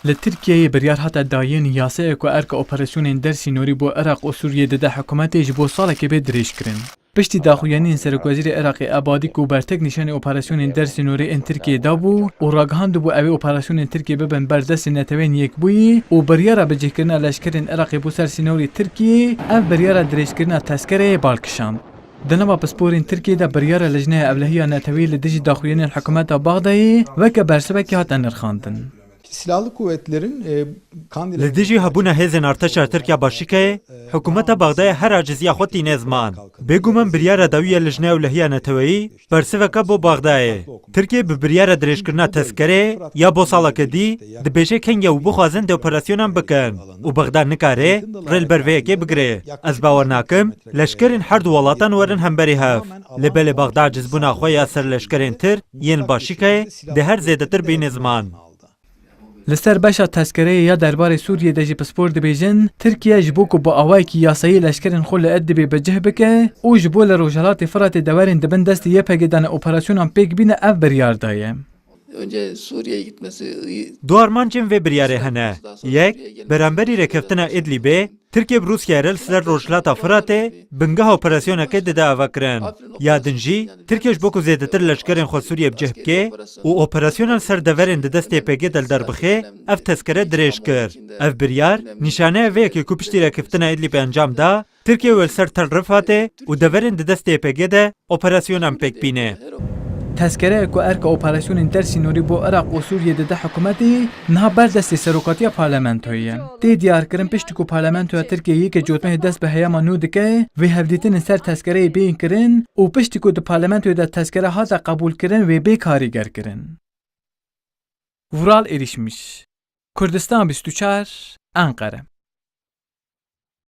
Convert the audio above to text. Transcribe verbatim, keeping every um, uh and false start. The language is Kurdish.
Li Tirkiyeyê biryar hate dayîn yasayê ku erka operasyonên dersînorî bo Iraq û Sûriyê dide hikûmetê ji bo salekê bê dirêjkirin. Piştî daxuyaniyên Serokwezîrê Iraqê Ebadî ku bertek nîşanî operasyonên dersînorî ên Tirkiyê dabû û ragihandibû ew ê operasyonên Tirkiyê bibin ber destê Neteweyên Yekbûyî û biryara bicihkirina leşkerên Iraqê bo ser sînorê Tirkiyê, ev biryara dirêjkirina tezkereyê bal kişand. Di nava pisporên Tirkiyê de biryara Lijneya Ewlehiya Neteweyî li dijî daxuyaniyên hikûmeta Baxdayê weke bersivekê hate nirxandin. Silahlı kuvvetlerin e, Kandil Li dijî hebûna hêzên artêşa Tirkiya Başîkeyê, hikûmeta Baxdayê her aciziya xwe tîne ziman. Bêguman biryara dawî ya Lijneya Ewlehiya Neteweyî bersiveke bo Baxdayê. Tirkiye bi biryara dirêjkirina tezkerê ya bo saleke dî dibêje kengê û bixwazin dê operasyonan bikin û Baxda nikare rê li ber vê yekê bigire. Ez bawer nakim leşkerên her du welatan werin hemberî hev. Lê belê Baxda acizbûna xwe ya ser leşkerên tir yên Başîkeyê dê her zêdetir bîne ziman. Li ser beşa tezkereyê ya derbarê Sûriyê de jî pispor dibêjin, Tirkiye ji bo ku bi awayekî yasayî leşkerên xwe li Idlibê bi cih bike û ji bo li Rojhilatê Firatê deverên di bin destê Y P G de ne operasyonan pêk bîne ev biryar daye. Önce Suriye'ye gitmesi iyi. Du armancên vê biryarê hene. Yek, beramberî rêkeftina Idlibê, Tirkiye bi Rûsyayê re li ser Rojhilata Firatê bingeha operasyonekê dide avakirin. Ya din jî, Tirkiye ji bo ku zêdetir leşkerên xwe Sûriye bi cih bike û operasyona li ser deverên di destê Y P G de li der bixe, ev tezkere dirêj kir. Ev biryar, nîşaneya vê yekê ku piştî rêkeftina Idlibê encam da, Tirkiye wê li ser Tel Rifatê û deverên di destê Y P G de operasyonan pêk bîne. Tezkereyek ku erka operasyonên dersînorî bo Iraq û Sûriyê dide hikûmetê, niha ber destê serokatiya parlamentoyê ye. Tê diyarkirin piştî ku parlamentoya Tirkiyeyê yekê cotmehê dest bi heyama nû dike, vê hevdîtinên ser tezkereyê bên kirin û piştî ku di parlamentoyê de tezkere hate qebûlkirin wê bê karîgerkirin. Vural Erişmiş, Kurdistan bîst û çar, Enqere.